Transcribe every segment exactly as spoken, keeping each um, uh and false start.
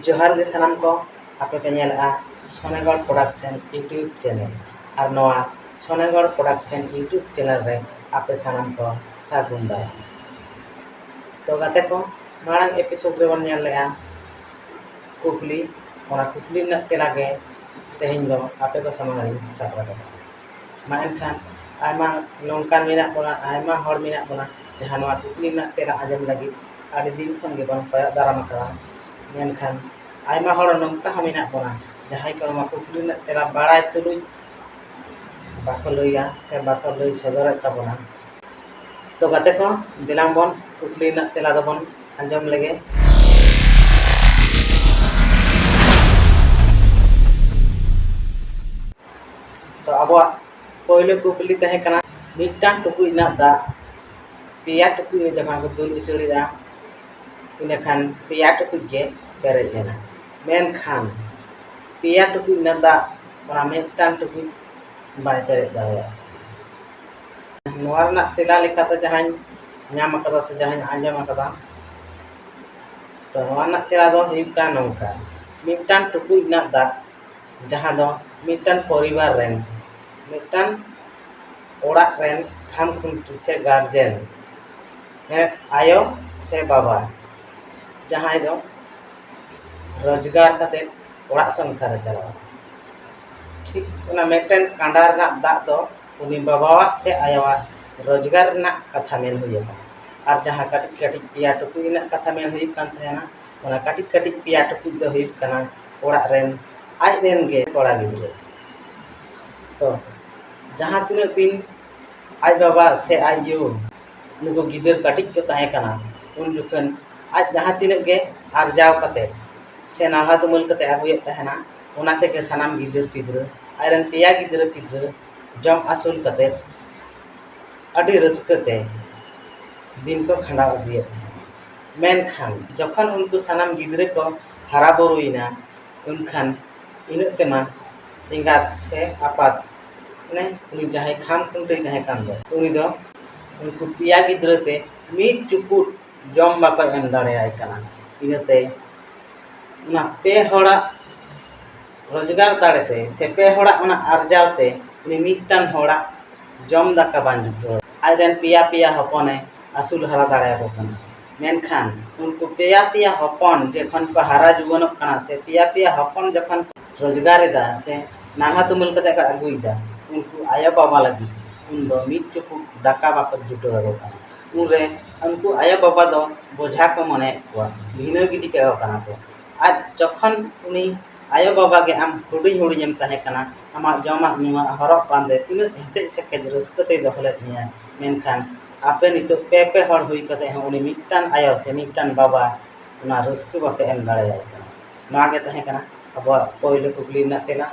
ᱡᱚᱦᱟᱨ ᱜᱮ ᱥᱟᱱᱟᱢ ᱠᱚ, ᱟᱯᱮ ᱯᱮ ᱧᱮᱞᱮᱫᱼᱟ ᱥᱚᱱᱮᱜᱚᱲ ᱯᱨᱚᱰᱟᱠᱥᱚᱱ YouTube ᱪᱮᱱᱮᱞ᱾ ᱟᱨ ᱱᱚᱣᱟ ᱥᱚᱱᱮᱜᱚᱲ ᱯᱨᱚᱰᱟᱠᱥᱚᱱ YouTube ᱪᱮᱱᱮᱞ ᱨᱮ ᱟᱯᱮ ᱥᱟᱱᱟᱢ ᱠᱚ ᱥᱟᱹᱜᱩᱱ ᱫᱟᱨᱟᱢ᱾ ᱛᱚ ᱜᱟᱛᱮ ᱠᱚ, ᱢᱟᱲᱟᱝ ᱮᱯᱤᱥᱳᱰ ᱨᱮᱵᱚᱱ ᱧᱮᱞ ᱞᱮᱫᱼᱟ ᱠᱩᱠᱞᱤ, ᱚᱱᱟ ᱠᱩᱠᱞᱤ ᱨᱮᱱᱟᱜ ᱛᱮᱞᱟ ᱜᱮ ᱛᱮᱦᱮᱧ ᱫᱚ ᱟᱯᱮ ᱠᱚ ᱥᱟᱢᱟᱝ ᱨᱤᱧ ᱥᱟᱵ ᱨᱟᱠᱟᱵᱟ᱾ ᱢᱟ ᱮᱱᱠᱷᱟᱱ ᱟᱭᱢᱟ ᱱᱚᱝᱠᱟᱱ ᱢᱮᱱᱟᱜ ᱵᱚᱱᱟ, ᱟᱭᱢᱟ ᱦᱚᱲ ᱢᱮᱱᱟᱜ ᱵᱚᱱᱟ ᱡᱟᱦᱟᱸ ᱱᱚᱣᱟ ᱠᱩᱠᱞᱤ ᱨᱮᱱᱟᱜ ᱛᱮᱞᱟ ᱟᱸᱡᱚᱢ ᱞᱟᱹᱜᱤᱫ ᱟᱹᱰᱤ ᱫᱤᱱ ᱠᱷᱚᱱ ᱜᱮᱵᱚᱱ ᱠᱚᱭᱚᱜ ᱫᱟᱨᱟᱢ ᱟᱠᱟᱫᱟ᱾ ᱢᱮᱱᱠᱷᱟᱱ ᱟᱭᱢᱟ ᱦᱚᱲ ᱱᱚᱝᱠᱟ ᱦᱚᱸ ᱢᱮᱱᱟᱜ ᱵᱚᱱᱟ ᱡᱟᱦᱟᱸᱭ ᱠᱚ ᱱᱚᱣᱟ ᱠᱩᱠᱞᱤ ᱨᱮᱱᱟᱜ ᱛᱮᱞᱟ ᱵᱟᱲᱟᱭ ᱛᱩᱞᱩᱡ ᱵᱟᱠᱚ ᱞᱟᱹᱭᱟ ᱥᱮ ᱵᱟᱠᱚ ᱞᱟᱹᱭ ᱥᱚᱫᱚᱨᱮᱫ ᱛᱟᱵᱚᱱᱟ᱾ ᱛᱚ ᱜᱟᱛᱮ ᱠᱚ, ᱫᱮᱞᱟᱝ ᱵᱚᱱ ᱠᱩᱠᱞᱤ ᱨᱮᱱᱟᱜ ᱛᱮᱞᱟ ᱫᱚᱵᱚᱱ ᱟᱸᱡᱚᱢ ᱞᱮᱜᱮ᱾ ᱛᱚ ᱟᱵᱚᱣᱟᱜ ᱯᱳᱭᱞᱳ ᱠᱩᱠᱞᱤ ᱛᱟᱦᱮᱸ ᱠᱟᱱᱟ, ᱢᱤᱫᱴᱟᱝ ᱴᱩᱠᱩᱡ ᱨᱮᱱᱟᱜ ᱫᱟᱜ ᱯᱮᱭᱟ ᱴᱩᱠᱩᱡ ᱨᱮ ᱡᱚᱠᱷᱚᱱ ᱠᱚ ᱫᱩᱞ ᱩᱪᱟᱹᱲᱮᱫᱟ, ᱤᱱᱟᱹᱠᱷᱟᱱ ᱯᱮᱭᱟ ᱴᱩᱠᱩᱡ ᱜᱮ ᱯᱮᱨᱮᱡ ᱞᱮᱱᱟ᱾ ᱢᱮᱱᱠᱷᱟᱱ ᱯᱮᱭᱟ ᱴᱩᱠᱩᱡ ᱨᱮᱱᱟᱜ ᱫᱟᱜ ᱚᱱᱟ ᱢᱤᱫᱴᱟᱝ ᱴᱩᱠᱩᱡ ᱵᱟᱭ ᱯᱮᱨᱮᱡ ᱫᱟᱲᱮᱭᱟᱜᱼᱟ᱾ ᱱᱚᱣᱟ ᱨᱮᱱᱟᱜ ᱛᱮᱞᱟ ᱞᱮᱠᱟᱛᱮ ᱡᱟᱦᱟᱸᱧ ᱧᱟᱢ ᱟᱠᱟᱫᱟ ᱥᱮ ᱡᱟᱦᱟᱸᱧ ᱟᱸᱡᱚᱢ ᱟᱠᱟᱫᱟ, ᱛᱚ ᱱᱚᱣᱟ ᱨᱮᱱᱟᱜ ᱛᱮᱞᱟ ᱫᱚ ᱦᱩᱭᱩᱜ ᱠᱟᱱᱟ ᱱᱚᱝᱠᱟ, ᱢᱤᱫᱴᱟᱝ ᱴᱩᱠᱩᱡ ᱨᱮᱱᱟᱜ ᱫᱟᱜ ᱡᱟᱦᱟᱸ ᱫᱚ ᱢᱤᱫᱴᱟᱝ ᱯᱚᱨᱤᱵᱟᱨ ᱨᱮᱱ, ᱢᱤᱫᱴᱟᱝ ᱚᱲᱟᱜ ᱨᱮᱱ ᱠᱷᱟᱢ ᱠᱷᱩᱱᱴᱤ ᱥᱮ ᱜᱟᱨᱡᱮᱱ, ᱦᱮᱸ, ᱟᱭᱳ ᱥᱮ ᱵᱟᱵᱟ, ᱡᱟᱦᱟᱸᱭ ᱫᱚ ᱨᱳᱡᱽᱜᱟᱨ ᱠᱟᱛᱮ ᱚᱲᱟᱜ ᱥᱚᱝᱥᱟᱨᱮ ᱪᱟᱞᱟᱣᱟ, ᱴᱷᱤᱠ ᱚᱱᱟ ᱢᱤᱫᱴᱮᱱ ᱠᱟᱸᱰᱟ ᱨᱮᱱᱟᱜ ᱫᱟᱜ ᱫᱚ ᱩᱱᱤ ᱵᱟᱵᱟᱣᱟᱜ ᱥᱮ ᱟᱭᱳᱣᱟᱜ ᱨᱳᱡᱽᱜᱟᱨ ᱨᱮᱱᱟᱜ ᱠᱟᱛᱷᱟ ᱢᱮᱱ ᱦᱩᱭ ᱟᱠᱟᱱᱟ᱾ ᱟᱨ ᱡᱟᱦᱟᱸ ᱠᱟᱹᱴᱤᱡ ᱠᱟᱹᱴᱤᱡ ᱯᱮᱭᱟ ᱴᱩᱠᱩᱡ ᱨᱮᱱᱟᱜ ᱠᱟᱛᱷᱟ ᱢᱮᱱ ᱦᱩᱭᱩᱜ ᱠᱟᱱ ᱛᱟᱦᱮᱱᱟ, ᱚᱱᱟ ᱠᱟᱹᱴᱤᱡ ᱠᱟᱹᱴᱤᱡ ᱯᱮᱭᱟ ᱴᱩᱠᱩᱡ ᱫᱚ ᱦᱩᱭᱩᱜ ᱠᱟᱱᱟ ᱚᱲᱟᱜ ᱨᱮᱱ ᱟᱡ ᱨᱮᱱ ᱜᱮ ᱠᱚᱲᱟ ᱜᱤᱫᱽᱨᱟᱹ᱾ ᱛᱚ ᱡᱟᱦᱟᱸ ᱛᱤᱱᱟᱹᱜ ᱫᱤᱱ ᱟᱡ ᱵᱟᱵᱟ ᱥᱮ ᱟᱡ ᱭᱳ ᱱᱩᱠᱩ ᱜᱤᱫᱟᱹᱨ ᱠᱟᱹᱴᱤᱡ ᱠᱚ ᱛᱟᱦᱮᱸ ᱠᱟᱱᱟ, ᱩᱱ ᱡᱚᱠᱷᱚᱱ ᱟᱡ ᱡᱟᱦᱟᱸ ᱛᱤᱱᱟᱹᱜ ᱜᱮ ᱟᱨᱡᱟᱣ ᱠᱟᱛᱮ ᱥᱮ ᱱᱟᱞᱦᱟ ᱛᱩᱢᱟᱹᱞ ᱠᱟᱛᱮ ᱟᱹᱜᱩᱭᱮᱫ ᱛᱟᱦᱮᱱᱟ, ᱚᱱᱟ ᱛᱮᱜᱮ ᱥᱟᱱᱟᱢ ᱜᱤᱫᱟᱹᱨ ᱯᱤᱫᱽᱨᱟᱹ, ᱟᱡᱨᱮᱱ ᱯᱮᱭᱟ ᱜᱤᱫᱽᱨᱟᱹ ᱯᱤᱫᱽᱨᱟᱹ ᱡᱚᱢ ᱟᱹᱥᱩᱞ ᱠᱟᱛᱮ ᱟᱹᱰᱤ ᱨᱟᱹᱥᱠᱟᱹ ᱛᱮ ᱫᱤᱱ ᱠᱚ ᱠᱷᱟᱸᱰᱟᱣ ᱟᱹᱜᱩᱭᱮᱫ ᱛᱟᱦᱮᱱᱟ᱾ ᱢᱮᱱᱠᱷᱟᱱ ᱡᱚᱠᱷᱚᱱ ᱩᱱᱠᱩ ᱥᱟᱱᱟᱢ ᱜᱤᱫᱽᱨᱟᱹ ᱠᱚ ᱦᱟᱨᱟ ᱵᱩᱨᱩᱭᱮᱱᱟ, ᱩᱱᱠᱷᱟᱱ ᱤᱱᱟᱹᱜ ᱛᱮᱢᱟ ᱮᱸᱜᱟᱛ ᱥᱮ ᱟᱯᱟᱛ, ᱢᱟᱱᱮ ᱩᱱᱤ ᱡᱟᱦᱟᱸᱭ ᱠᱷᱟᱢ ᱠᱷᱩᱱᱴᱟᱹᱭ ᱛᱟᱦᱮᱸ ᱠᱟᱱ ᱫᱚ, ᱩᱱᱤ ᱫᱚ ᱩᱱᱠᱩ ᱯᱮᱭᱟ ᱜᱤᱫᱽᱨᱟᱹ ᱛᱮ ᱢᱤᱫ ᱪᱩᱯᱩᱫ ᱡᱚᱢ ᱵᱟᱠᱚ ᱮᱢ ᱫᱟᱲᱮᱭᱟᱭ ᱠᱟᱱᱟ᱾ ᱤᱱᱟᱹᱛᱮ ᱚᱱᱟ ᱯᱮ ᱦᱚᱲᱟᱜ ᱨᱳᱡᱽᱜᱟᱨ ᱫᱟᱲᱮᱛᱮ ᱥᱮ ᱯᱮ ᱦᱚᱲᱟᱜ ᱚᱱᱟ ᱟᱨᱡᱟᱣ ᱛᱮ ᱩᱱᱤ ᱢᱤᱫᱴᱟᱝ ᱦᱚᱲᱟᱜ ᱡᱚᱢ ᱫᱟᱠᱟ ᱵᱟᱝ ᱡᱩᱴᱟᱹᱣ᱾ ᱟᱡᱨᱮᱱ ᱯᱮᱭᱟ ᱯᱮᱭᱟ ᱦᱚᱯᱚᱱᱮ ᱟᱹᱥᱩᱞ ᱦᱟᱨᱟ ᱫᱟᱲᱮᱭᱟᱠᱚ ᱠᱟᱱᱟ᱾ ᱢᱮᱱᱠᱷᱟᱱ ᱩᱱᱠᱩ ᱯᱮᱭᱟ ᱯᱮᱭᱟ ᱦᱚᱯᱚᱱ ᱡᱚᱠᱷᱚᱱ ᱠᱚ ᱦᱟᱨᱟ ᱡᱩᱣᱟᱹᱱᱚᱜ ᱠᱟᱱᱟ ᱥᱮ ᱯᱮᱭᱟ ᱯᱮᱭᱟ ᱦᱚᱯᱚᱱ ᱡᱚᱠᱷᱚᱱ ᱠᱚ ᱨᱳᱡᱽᱜᱟᱨ ᱮᱫᱟ ᱥᱮ ᱱᱟᱞᱦᱟ ᱛᱩᱢᱟᱹᱞ ᱠᱟᱛᱮ ᱠᱚ ᱟᱹᱜᱩᱭᱮᱫᱟ, ᱩᱱᱠᱩ ᱟᱭᱳᱼᱵᱟᱵᱟ ᱞᱟᱹᱜᱤᱫ ᱩᱱᱫᱚ ᱢᱤᱫ ᱪᱩᱯᱩᱫ ᱫᱟᱠᱟ ᱵᱟᱠᱚ ᱡᱩᱴᱟᱹᱣ ᱟᱠᱚ ᱠᱟᱱᱟ᱾ ᱩᱱᱨᱮ ᱩᱱᱠᱩ ᱟᱭᱳᱼᱵᱟᱵᱟ ᱫᱚ ᱵᱚᱡᱷᱟ ᱠᱚ ᱢᱚᱱᱮᱭᱮᱫ ᱠᱚᱣᱟ, ᱵᱷᱤᱱᱟᱹ ᱜᱤᱰᱤ ᱠᱟᱠᱚ ᱠᱟᱱᱟ ᱠᱚ᱾ ᱟᱡ ᱡᱚᱠᱷᱚᱱ ᱩᱱᱤ ᱟᱭᱳᱼᱵᱟᱵᱟ ᱜᱮ ᱟᱢ ᱦᱩᱰᱤᱧ ᱦᱩᱰᱤᱧᱮᱢ ᱛᱟᱦᱮᱸ ᱠᱟᱱᱟ, ᱟᱢᱟᱜ ᱡᱚᱢᱟᱜ ᱧᱩᱣᱟᱜ ᱦᱚᱨᱚᱜ ᱵᱟᱸᱫᱮ ᱛᱤᱱᱟᱹᱜ ᱦᱮᱸᱥᱮᱡ ᱥᱮᱠᱮᱡ ᱨᱟᱹᱥᱠᱟᱹ ᱛᱮᱭ ᱫᱚᱦᱚ ᱞᱮᱫ ᱢᱮᱭᱟ, ᱢᱮᱱᱠᱷᱟᱱ ᱟᱯᱮ ᱱᱤᱛᱚᱜ ᱯᱮ ᱯᱮ ᱦᱚᱲ ᱦᱩᱭ ᱠᱟᱛᱮ ᱦᱚᱸ ᱩᱱᱤ ᱢᱤᱫᱴᱟᱝ ᱟᱭᱳ ᱥᱮ ᱢᱤᱫᱴᱟᱝ ᱵᱟᱵᱟ ᱚᱱᱟ ᱨᱟᱹᱥᱠᱟᱹ ᱵᱟᱯᱮ ᱮᱢ ᱫᱟᱲᱮᱭᱟᱭ ᱠᱟᱱᱟ᱾ ᱱᱚᱣᱟ ᱜᱮ ᱛᱟᱦᱮᱸ ᱠᱟᱱᱟ ᱟᱵᱚᱣᱟᱜ ᱯᱳᱭᱞᱳ ᱠᱩᱠᱞᱤ ᱨᱮᱱᱟᱜ ᱛᱮᱞᱟ᱾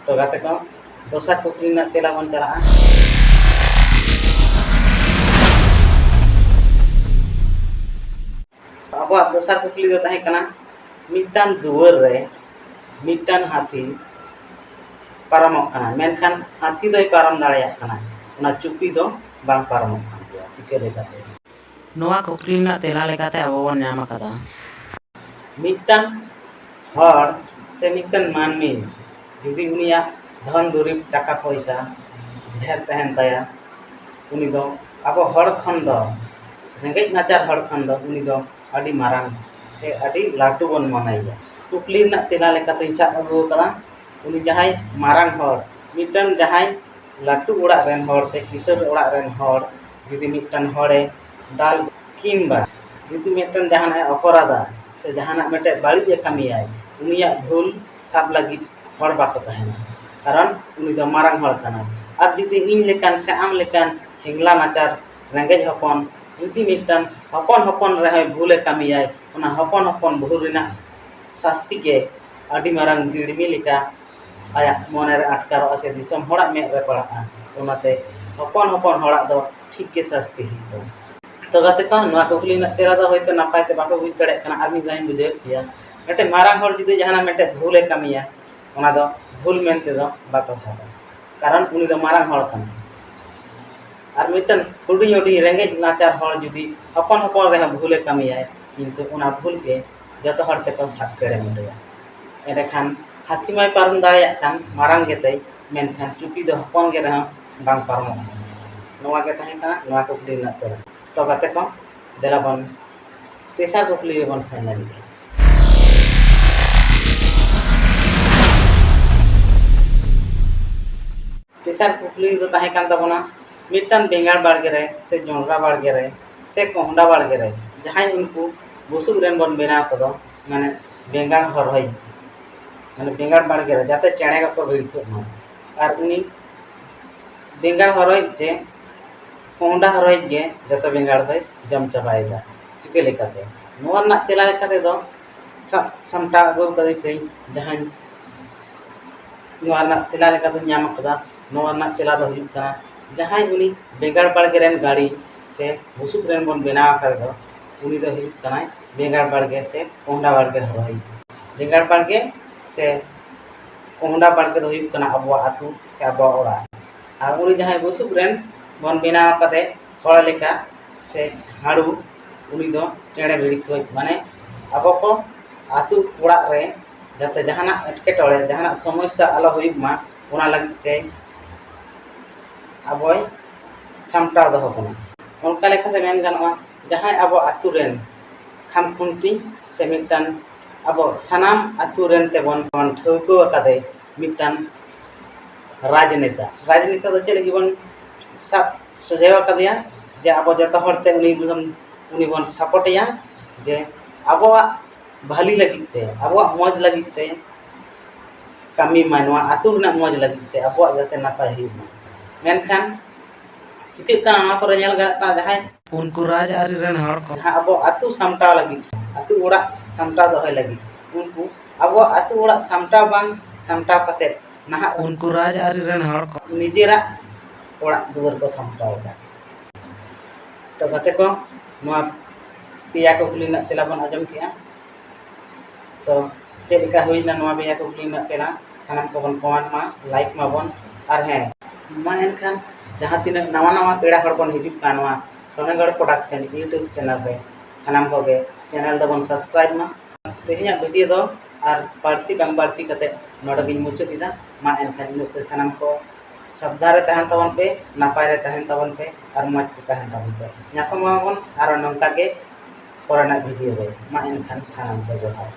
ᱛᱚ ᱜᱟᱛᱮ ᱠᱚ, ᱫᱚᱥᱟᱨ ᱠᱩᱠᱞᱤ ᱨᱮᱱᱟᱜ ᱛᱮᱞᱟ ᱵᱚᱱ ᱪᱟᱞᱟᱜᱼᱟ᱾ ᱟᱵᱚᱣᱟᱜ ᱫᱚᱥᱟᱨ ᱠᱩᱠᱞᱤ ᱫᱚ ᱛᱟᱦᱮᱸ ᱠᱟᱱᱟ, ᱢᱤᱫᱴᱟᱝ ᱫᱩᱣᱟᱹᱨ ᱨᱮ ᱢᱤᱫᱴᱟᱝ ᱦᱟᱹᱛᱤ ᱯᱟᱨᱚᱢᱚᱜ ᱠᱟᱱᱟ, ᱢᱮᱱᱠᱷᱟᱱ ᱦᱟᱹᱛᱤ ᱫᱚᱭ ᱯᱟᱨᱚᱢ ᱫᱟᱲᱮᱭᱟᱜ ᱠᱟᱱᱟ, ᱚᱱᱟ ᱪᱩᱯᱤ ᱫᱚ ᱵᱟᱝ ᱯᱟᱨᱚᱢᱚᱜ ᱠᱟᱱ ᱜᱮᱭᱟ᱾ ᱪᱤᱠᱟᱹ ᱞᱮᱠᱟᱛᱮ? ᱱᱚᱣᱟ ᱠᱩᱠᱞᱤ ᱨᱮᱱᱟᱜ ᱛᱮᱞᱟ ᱞᱮᱠᱟᱛᱮ ᱟᱵᱚ ᱵᱚᱱ ᱧᱟᱢ ᱟᱠᱟᱫᱟ, ᱢᱤᱫᱴᱟᱝ ᱦᱚᱲ ᱥᱮ ᱢᱤᱫᱴᱟᱝ ᱢᱟᱹᱱᱢᱤ ᱡᱩᱫᱤ ᱩᱱᱤᱭᱟᱜ ᱫᱷᱚᱱ ᱫᱩᱨᱤᱵᱽ ᱴᱟᱠᱟ ᱯᱚᱭᱥᱟ ᱰᱷᱮᱨ ᱛᱟᱦᱮᱱ ᱛᱟᱭᱟ, ᱩᱱᱤ ᱫᱚ ᱟᱵᱚ ᱦᱚᱲ ᱠᱷᱚᱱ ᱫᱚ, ᱨᱮᱸᱜᱮᱡ ᱱᱟᱪᱟᱨ ᱦᱚᱲ ᱠᱷᱚᱱ ᱫᱚ ᱩᱱᱤ ᱫᱚ ᱟᱹᱰᱤ ᱢᱟᱨᱟᱝ ᱥᱮ ᱟᱹᱰᱤ ᱞᱟᱹᱴᱩ ᱵᱚᱱ ᱢᱚᱱᱮᱭᱮᱭᱟ᱾ ᱠᱩᱠᱞᱤ ᱨᱮᱱᱟᱜ ᱛᱮᱞᱟ ᱞᱮᱠᱟᱛᱮᱧ ᱥᱟᱵ ᱟᱹᱜᱩ ᱟᱠᱟᱫᱟ, ᱩᱱᱤ ᱡᱟᱦᱟᱸᱭ ᱢᱟᱨᱟᱝ ᱦᱚᱲ, ᱢᱤᱫᱴᱟᱝ ᱡᱟᱦᱟᱸᱭ ᱞᱟᱹᱴᱩ ᱚᱲᱟᱜ ᱨᱮᱱ ᱦᱚᱲ ᱥᱮ ᱠᱤᱥᱟᱹᱬ ᱚᱲᱟᱜ ᱨᱮᱱ ᱦᱚᱲ ᱡᱩᱫᱤ ᱢᱤᱫᱴᱟᱝ ᱦᱚᱲᱮ ᱫᱟᱞ ᱠᱤᱝᱵᱟ ᱡᱩᱫᱤ ᱢᱤᱫᱴᱟᱝ ᱡᱟᱦᱟᱱᱟᱜ ᱮ ᱚᱯᱚᱨᱟᱫᱟ ᱥᱮ ᱡᱟᱦᱟᱱᱟᱜ ᱢᱤᱫᱴᱮᱱ ᱵᱟᱹᱲᱤᱡ ᱮ ᱠᱟᱹᱢᱤᱭᱟᱭ, ᱩᱱᱤᱭᱟᱜ ᱵᱷᱩᱞ ᱥᱟᱵ ᱞᱟᱹᱜᱤᱫ ᱦᱚᱲ ᱵᱟᱠᱚ ᱛᱟᱦᱮᱱᱟ, ᱠᱟᱨᱚᱱ ᱩᱱᱤ ᱫᱚ ᱢᱟᱨᱟᱝ ᱦᱚᱲ ᱠᱟᱱᱟᱭ᱾ ᱟᱨ ᱡᱩᱫᱤ ᱤᱧ ᱞᱮᱠᱟᱱ ᱥᱮ ᱟᱢ ᱞᱮᱠᱟᱱ ᱦᱮᱝᱞᱟ ᱱᱟᱪᱟᱨ ᱨᱮᱸᱜᱮᱡ ᱦᱚᱯᱚᱱ ᱡᱩᱫᱤ ᱢᱤᱫᱴᱟᱝ ᱦᱚᱯᱚᱱ ᱦᱚᱯᱚᱱ ᱨᱮᱦᱚᱸᱭ ᱵᱷᱩᱞᱮ ᱠᱟᱹᱢᱤᱭᱟᱭ, ᱚᱱᱟ ᱦᱚᱯᱚᱱ ᱦᱚᱯᱚᱱ ᱵᱷᱩᱞ ᱨᱮᱱᱟᱜ ᱥᱟᱹᱥᱛᱤ ᱜᱮ ᱟᱹᱰᱤ ᱢᱟᱨᱟᱝ ᱫᱤᱲᱢᱤ ᱞᱮᱠᱟ ᱟᱭᱟᱜ ᱢᱚᱱᱮ ᱨᱮ ᱟᱴᱠᱟᱨᱚᱜᱼᱟ ᱥᱮ ᱫᱤᱥᱚᱢ ᱦᱚᱲᱟᱜ ᱢᱮᱫ ᱨᱮ ᱯᱟᱲᱟᱜᱼᱟ᱾ ᱚᱱᱟᱛᱮ ᱦᱚᱯᱚᱱ ᱦᱚᱯᱚᱱ ᱦᱚᱲᱟᱜ ᱫᱚ ᱴᱷᱤᱠ ᱜᱮ ᱥᱟᱹᱥᱛᱤ ᱦᱩᱭᱩᱜ ᱛᱟᱭᱟ᱾ ᱛᱚ ᱜᱟᱛᱮ ᱠᱚ, ᱱᱚᱣᱟ ᱠᱩᱠᱞᱤ ᱨᱮᱱᱟᱜ ᱛᱮᱞᱟ ᱫᱚ ᱦᱚᱭᱛᱳ ᱱᱟᱯᱟᱭ ᱛᱮ ᱵᱟᱠᱚ ᱵᱩᱡᱽ ᱫᱟᱲᱮᱭᱟᱜ ᱠᱟᱱᱟ, ᱟᱨ ᱢᱤᱫ ᱫᱷᱟᱣ ᱤᱧ ᱵᱩᱡᱷᱟᱹᱣᱮᱫ ᱯᱮᱭᱟ᱾ ᱢᱤᱫᱴᱮᱱ ᱢᱟᱨᱟᱝ ᱦᱚᱲ ᱡᱩᱫᱤ ᱡᱟᱦᱟᱱᱟᱜ ᱢᱤᱫᱴᱮᱱ ᱵᱷᱩᱞᱮ ᱠᱟᱹᱢᱤᱭᱟ, ᱚᱱᱟ ᱫᱚ ᱵᱷᱩᱞ ᱢᱮᱱᱛᱮ ᱫᱚ ᱵᱟᱠᱚ ᱥᱟᱵᱟ, ᱠᱟᱨᱚᱱ ᱩᱱᱤ ᱫᱚ ᱢᱟᱨᱟᱝ ᱦᱚᱲ ᱠᱟᱱᱟᱭ᱾ ᱟᱨ ᱢᱤᱫᱴᱮᱱ ᱦᱩᱰᱤᱧ ᱦᱩᱰᱤᱧ ᱨᱮᱸᱜᱮᱡ ᱱᱟᱪᱟᱨ ᱦᱚᱲ ᱡᱩᱫᱤ ᱦᱚᱯᱚᱱ ᱦᱚᱯᱚᱱ ᱨᱮᱦᱚᱸ ᱵᱷᱩᱞᱮ ᱠᱟᱹᱢᱤᱭᱟᱭ, ᱠᱤᱱᱛᱩ ᱚᱱᱟ ᱵᱷᱩᱞ ᱜᱮ ᱡᱚᱛᱚ ᱦᱚᱲ ᱛᱮᱠᱚ ᱥᱟᱵ ᱠᱮᱲᱮ ᱢᱮᱴᱮᱭᱟ᱾ ᱮᱸᱰᱮᱠᱷᱟᱱ ᱦᱟᱹᱛᱤ ᱢᱟᱭ ᱯᱟᱨᱚᱢ ᱫᱟᱲᱮᱭᱟᱜ ᱠᱟᱱ ᱢᱟᱨᱟᱝ ᱜᱮᱛᱮ, ᱢᱮᱱᱠᱷᱟᱱ ᱪᱩᱯᱤ ᱫᱚ ᱦᱚᱯᱚᱱ ᱜᱮ ᱨᱮᱦᱚᱸ ᱵᱟᱝ ᱯᱟᱨᱚᱢᱚᱜᱼᱟ᱾ ᱱᱚᱣᱟ ᱜᱮ ᱛᱟᱦᱮᱸ ᱠᱟᱱᱟ ᱱᱚᱣᱟ ᱠᱩᱠᱞᱤ ᱨᱮᱱᱟᱜ ᱛᱮᱞᱟ᱾ ᱛᱚ ᱜᱟᱛᱮ ᱠᱚ, ᱫᱮᱞᱟ ᱵᱚᱱ ᱛᱮᱥᱟᱨ ᱠᱩᱠᱞᱤ ᱨᱮᱵᱚᱱ ᱥᱮᱱ ᱞᱮᱱ ᱜᱮ᱾ ᱛᱮᱥᱟᱨ ᱠᱩᱠᱞᱤ ᱫᱚ ᱛᱟᱦᱮᱸ ᱠᱟᱱ ᱛᱟᱵᱚᱱᱟ, ᱢᱤᱫᱴᱟᱝ ᱵᱮᱸᱜᱟᱲ ᱵᱟᱲᱜᱮ ᱨᱮ ᱥᱮ ᱡᱚᱱᱰᱨᱟ ᱵᱟᱲᱜᱮ ᱨᱮ ᱥᱮ ᱠᱚᱸᱦᱰᱟ ᱵᱟᱲᱜᱮ ᱨᱮ ᱡᱟᱦᱟᱸᱭ ᱩᱱᱠᱩ ᱵᱩᱥᱩᱵ ᱨᱮᱱ ᱵᱚᱱ ᱵᱮᱱᱟᱣ ᱠᱚᱫᱚ, ᱢᱟᱱᱮ ᱵᱮᱸᱜᱟᱲ ᱦᱚᱨᱚᱭ, ᱢᱟᱱᱮ ᱵᱮᱸᱜᱟᱲ ᱵᱟᱲᱜᱮ ᱨᱮ ᱡᱟᱛᱮ ᱪᱮᱬᱮ ᱠᱚᱠᱚ ᱵᱷᱤᱲᱠᱟᱹᱜ ᱢᱟ, ᱟᱨ ᱩᱱᱤ ᱵᱮᱸᱜᱟᱲ ᱦᱚᱨᱚᱭ ᱥᱮ ᱠᱚᱸᱦᱰᱟ ᱦᱚᱨᱚᱭ ᱜᱮ ᱡᱚᱛᱚ ᱵᱮᱸᱜᱟᱲ ᱫᱚᱭ ᱡᱚᱢ ᱪᱟᱵᱟᱭᱮᱫᱟ᱾ ᱪᱤᱠᱟᱹ ᱞᱮᱠᱟᱛᱮ? ᱱᱚᱣᱟ ᱨᱮᱱᱟᱜ ᱛᱮᱞᱟ ᱞᱮᱠᱟ ᱛᱮᱫᱚ ᱥᱟ-, ᱥᱟᱢᱴᱟᱣ ᱟᱹᱜᱩ ᱠᱟᱹᱫᱟᱹᱧ ᱥᱮ ᱡᱟᱦᱟᱸᱧ, ᱱᱚᱣᱟ ᱨᱮᱱᱟᱜ ᱛᱮᱞᱟ ᱞᱮᱠᱟ ᱫᱚᱧ ᱧᱟᱢ ᱟᱠᱟᱫᱟ᱾ ᱱᱚᱣᱟ ᱨᱮᱱᱟᱜ ᱛᱮᱞᱟ ᱫᱚ ᱦᱩᱭᱩᱜ ᱠᱟᱱᱟ, ᱡᱟᱦᱟᱸᱭ ᱩᱱᱤ ᱵᱮᱸᱜᱟᱲ ᱵᱟᱲᱜᱮ ᱨᱮᱱ ᱜᱟᱹᱲᱤ ᱥᱮ ᱵᱩᱥᱩᱵ ᱨᱮᱱ ᱵᱚᱱ ᱵᱮᱱᱟᱣ ᱟᱠᱟᱫ ᱫᱚ, ᱩᱱᱤ ᱫᱚ ᱦᱩᱭᱩᱜ ᱠᱟᱱᱟᱭ ᱵᱮᱸᱜᱟᱲ ᱵᱟᱲᱜᱮ ᱥᱮ ᱠᱚᱸᱦᱰᱟ ᱵᱟᱲᱜᱮ ᱦᱚᱨᱚᱭ᱾ ᱵᱮᱸᱜᱟᱲ ᱵᱟᱲᱜᱮ ᱥᱮ ᱠᱚᱸᱦᱰᱟ ᱵᱟᱲᱜᱮ ᱫᱚ ᱦᱩᱭᱩᱜ ᱠᱟᱱᱟ ᱟᱵᱚᱣᱟᱜ ᱟᱹᱛᱩ ᱥᱮ ᱟᱵᱚᱣᱟᱜ ᱚᱲᱟᱜ᱾ ᱟᱨ ᱩᱱᱤ ᱡᱟᱦᱟᱸᱭ ᱵᱩᱥᱩᱵ ᱨᱮᱱ ᱵᱚᱱ ᱵᱮᱱᱟᱣ ᱟᱠᱟᱫᱮ ᱦᱚᱲ ᱞᱮᱠᱟ ᱥᱮ ᱦᱟᱹᱲᱩ, ᱩᱱᱤ ᱫᱚ ᱪᱮᱬᱮ ᱵᱷᱤᱲᱠᱟᱹᱣᱤᱡ, ᱢᱟᱱᱮ ᱟᱵᱚ ᱠᱚ ᱟᱹᱛᱩ ᱚᱲᱟᱜ ᱨᱮ ᱡᱟᱛᱮ ᱡᱟᱦᱟᱱᱟᱜ ᱮᱴᱠᱮᱴᱚᱬᱮ, ᱡᱟᱦᱟᱱᱟᱜ ᱥᱚᱢᱚᱥᱥᱟ ᱟᱞᱚ ᱦᱩᱭᱩᱜ ᱢᱟ, ᱚᱱᱟ ᱞᱟᱹᱜᱤᱫ ᱛᱮ ᱟᱵᱚᱭ ᱥᱟᱢᱴᱟᱣ ᱫᱚᱦᱚ ᱵᱚᱱᱟ᱾ ᱚᱱᱠᱟ ᱞᱮᱠᱟᱛᱮ ᱢᱮᱱ ᱜᱟᱱᱚᱜᱼᱟ, ᱡᱟᱦᱟᱸᱭ ᱟᱵᱚ ᱟᱹᱛᱩ ᱨᱮᱱ ᱠᱷᱟᱢᱠᱷᱩᱱᱴᱤ ᱥᱮ ᱢᱤᱫᱴᱟᱝ ᱟᱵᱚ ᱥᱟᱱᱟᱢ ᱟᱹᱛᱩ ᱨᱮᱱ ᱛᱮᱵᱚᱱ ᱵᱚᱱ ᱴᱷᱟᱹᱣᱠᱟᱹ ᱟᱠᱟᱫᱮ ᱢᱤᱫᱴᱟᱝ ᱨᱟᱡᱽᱱᱮᱛᱟ᱾ ᱨᱟᱡᱽᱱᱮᱛᱟ ᱫᱚ ᱪᱮᱫ ᱞᱟᱹᱜᱤᱫ ᱵᱚᱱ ᱥᱟᱵ ᱥᱚᱡᱷᱮ ᱟᱠᱟᱫᱮᱭᱟ? ᱡᱮ ᱟᱵᱚ ᱡᱚᱛᱚ ᱦᱚᱲ ᱛᱮ ᱩᱱᱤ ᱵᱚᱱ, ᱩᱱᱤ ᱵᱚᱱ ᱥᱟᱯᱳᱨᱴᱮᱭᱟ, ᱡᱮ ᱟᱵᱚᱣᱟᱜ ᱵᱷᱟᱹᱞᱤ ᱞᱟᱹᱜᱤᱫ ᱛᱮ, ᱟᱵᱚᱣᱟᱜ ᱢᱚᱡᱽ ᱞᱟᱹᱜᱤᱫ ᱛᱮ ᱠᱟᱹᱢᱤ ᱢᱟᱭ, ᱱᱚᱣᱟ ᱟᱹᱛᱩ ᱨᱮᱱᱟᱜ ᱢᱚᱡᱽ ᱞᱟᱹᱜᱤᱫ ᱛᱮ, ᱟᱵᱚᱣᱟᱜ ᱡᱟᱛᱮ ᱱᱟᱯᱟᱭ ᱦᱩᱭᱩᱜ ᱢᱟ᱾ ᱢᱮᱱᱠᱷᱟᱱ ᱪᱤᱠᱟᱹᱜ ᱠᱟᱱᱟ, ᱱᱚᱣᱟ ᱠᱚᱨᱮ ᱧᱮᱞ ᱜᱟᱱᱚᱜ ᱠᱟᱱᱟ, ᱡᱟᱦᱟᱸᱭ ᱩᱱᱠᱩ ᱨᱟᱡᱽ ᱟᱹᱨᱤ ᱨᱮᱱ ᱦᱚᱲ ᱠᱚ ᱡᱟᱦᱟᱸ ᱟᱵᱚ ᱟᱹᱛᱩ ᱥᱟᱢᱴᱟᱣ ᱞᱟᱹᱜᱤᱫ, ᱟᱹᱛᱩ ᱚᱲᱟᱜ ᱥᱟᱢᱴᱟᱣ ᱫᱚᱦᱚᱭ ᱞᱟᱹᱜᱤᱫ, ᱩᱱᱠᱩ ᱟᱵᱚᱣᱟᱜ ᱟᱹᱛᱩ ᱚᱲᱟᱜ ᱥᱟᱢᱴᱟᱣ ᱵᱟᱝ ᱥᱟᱢᱴᱟᱣ ᱠᱟᱛᱮ ᱱᱟᱦᱟᱜ ᱩᱱᱠᱩ ᱨᱟᱡᱽ ᱟᱹᱨᱤ ᱨᱮᱱ ᱦᱚᱲ ᱠᱚ ᱱᱤᱡᱮᱨᱟᱜ ᱚᱲᱟᱜ ᱫᱩᱣᱟᱹᱨ ᱠᱚ ᱥᱟᱢᱴᱟᱣ ᱮᱫᱟ᱾ ᱛᱚ ᱜᱟᱛᱮ ᱠᱚ, ᱱᱚᱣᱟ ᱯᱮᱭᱟ ᱠᱩᱠᱞᱤ ᱨᱮᱱᱟᱜ ᱛᱮᱞᱟ ᱵᱚᱱ ᱟᱸᱡᱚᱢ ᱠᱮᱜᱼᱟ᱾ ᱛᱚ ᱪᱮᱫ ᱞᱮᱠᱟ ᱦᱩᱭᱱᱟ ᱱᱚᱣᱟ ᱯᱮᱭᱟ ᱠᱩᱠᱞᱤ ᱨᱮᱱᱟᱜ ᱛᱮᱞᱟ? ᱥᱟᱱᱟᱢ ᱠᱚᱵᱚᱱ ᱠᱚᱢᱮᱱᱴ ᱢᱟ, ᱞᱟᱭᱤᱠ ᱢᱟᱵᱚᱱ, ᱟᱨ ᱦᱮᱸ, ᱢᱟ ᱮᱱᱠᱷᱟᱱ ᱡᱟᱦᱟᱸ ᱛᱤᱱᱟᱹᱜ ᱱᱟᱣᱟ ᱱᱟᱣᱟ ᱯᱮᱲᱟ ᱦᱚᱲ ᱵᱚᱱ ᱦᱤᱡᱩᱜ ᱠᱟᱱ ᱱᱚᱣᱟ ᱥᱚᱱᱮᱜᱚᱲ ᱯᱨᱚᱰᱟᱠᱥᱚᱱ YouTube ᱪᱮᱱᱮᱞ ᱨᱮ, ᱥᱟᱱᱟᱢ ᱠᱚᱜᱮ ᱪᱮᱱᱮᱞ ᱫᱚᱵᱚᱱ ᱥᱟᱵᱥᱠᱨᱟᱭᱤᱵ ᱢᱟ᱾ ᱛᱮᱦᱮᱧᱟᱜ ᱵᱷᱤᱰᱤᱭᱳ ᱫᱚ ᱟᱨ ᱵᱟᱹᱲᱛᱤ ᱵᱟᱝ ᱵᱟᱹᱲᱛᱤ ᱠᱟᱛᱮ ᱱᱚᱰᱮ ᱜᱤᱧ ᱢᱩᱪᱟᱹᱫ ᱮᱫᱟ᱾ ᱢᱟ ᱮᱱᱠᱷᱟᱱ ᱤᱱᱟᱹᱜ ᱛᱮ ᱥᱟᱱᱟᱢ ᱠᱚ ᱥᱟᱵᱫᱷᱟᱱ ᱨᱮ ᱛᱟᱦᱮᱱ ᱛᱟᱵᱚᱱ ᱯᱮ, ᱱᱟᱯᱟᱭ ᱨᱮ ᱛᱟᱦᱮᱱ ᱛᱟᱵᱚᱱ ᱯᱮ ᱟᱨ ᱢᱚᱡᱽ ᱛᱮ ᱛᱟᱦᱮᱱ ᱛᱟᱵᱚᱱ ᱯᱮ᱾ ᱧᱟᱯᱟᱢ ᱟᱵᱚᱱ ᱟᱨᱚ ᱱᱚᱝᱠᱟ ᱜᱮ ᱯᱚᱨᱮᱱᱟᱜ ᱵᱷᱤᱰᱤᱭᱳ ᱨᱮ᱾ ᱢᱟ ᱮᱱᱠᱷᱟᱱ ᱥᱟᱱᱟᱢ ᱠᱚ ᱡᱚᱦᱟᱨ᱾